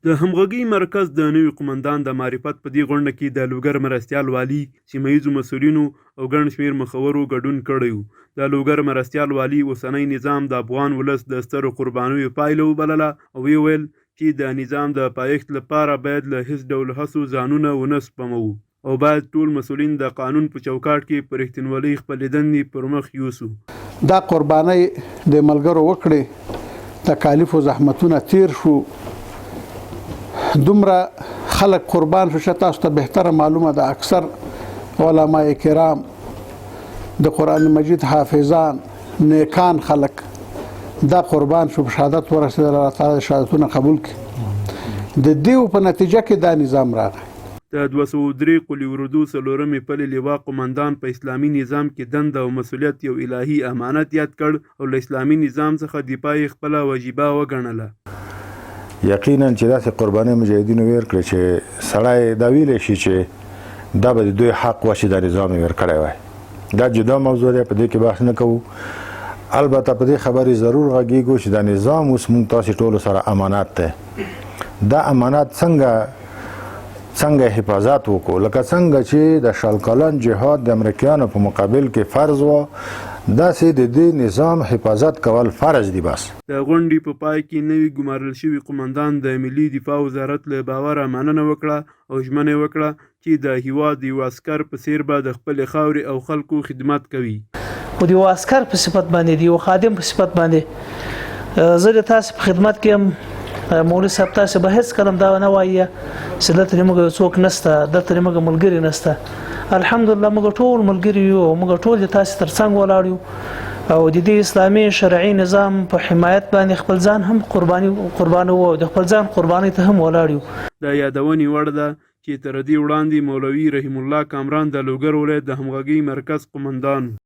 د همغږۍ مرکز د نوي قومندان د معرفت په دې غونډه کې د لوګر مرستیال والي، سیمه ییزو مسؤلینو او ګڼ شمېر مخورو ګډون کړی و. د لوګر مرستیال والي اوسنی نظام د افغان ولس د سترو قربانیو پایله وبلله او ویې ویل چې د نظام د پایښت لپاره باید له هېڅ ډول هڅو ځانونه ونه سپموو. او باید ټول مسؤلین د قانون په چوکاټ کې په رښتینولۍ خپلې دندې پر مخ یوسو. دا قربانۍ د ملګرو وکړې، تکالیف او زحمتونه تیر شو، دومره خلک قربان شو چې تاسو ته بهتره معلومه ده، اکثر علما کرام، د قرآن مجید حافظان، نیکان خلک دا قربان شو، په شهادت ورسېدل. الله تعالی شهادتونه قبول کړي. د دیو په نتیجه کې دا نظام راغی. د 203 قول اردو څلورمې پلې لوا قومندان په اسلامي نظام کې دنده او مسؤلیت یو الهي امانت یاد کړ او له اسلامي نظام څخه دفاع یې خپله وجیبه وګڼله. یقینا چې داسې قربانۍ مجاهدینو ورکړې چې سړی دا ویلی شي چې دا به د دوی حق وه چې دا نظام یې ورکړی وای. دا جدا موضوع ده، په دې کې بحث نه کوو. البته په دې خبرې ضرور غږیږو چې دا نظام اوس مونږ تاسې ټولو سره امانت دی. دا امانت څنګه څنګه حفاظت وکړو؟ لکه څنګه چې د 20 کلن جهاد د امریکایانو په مقابل کې فرض و، داسې د دې نظام حفاظت کول فرض دی بس. د غونډې په پای کې نوي ګمارل شوي قومندان د ملي دفاع وزارت له باوره مننه وکړه او ژمنه یې وکړه چې د هیواد د یوه عسکر په څېر به د خپلې خاورې او خلکو خدمت کوي. خو د یوه عسکر په صفت باندې، د یوه خادم په صفت باندې زه د تاسو په خدمت کې یم. مولوي صاحب، تاسو به هیڅ کله دا نه وایي چې دلته موږ یو څوک نشته، دلته موږ ملګري نشته. الحمدلله موږ ټول ملګري یو او موږ ټول د تاسو ترڅنګ ولاړ یو او د دې اسلامي شرعي نظام په حمایت باندې خپل ځان هم قرباني قربانو او د خپل ځان قرباني ته هم ولاړ یو. د یادونې وړ ده چې تر دې وړاندې مولوي رحیم الله کامران د لوګر ولایت د همغږۍ مرکز قومندان و.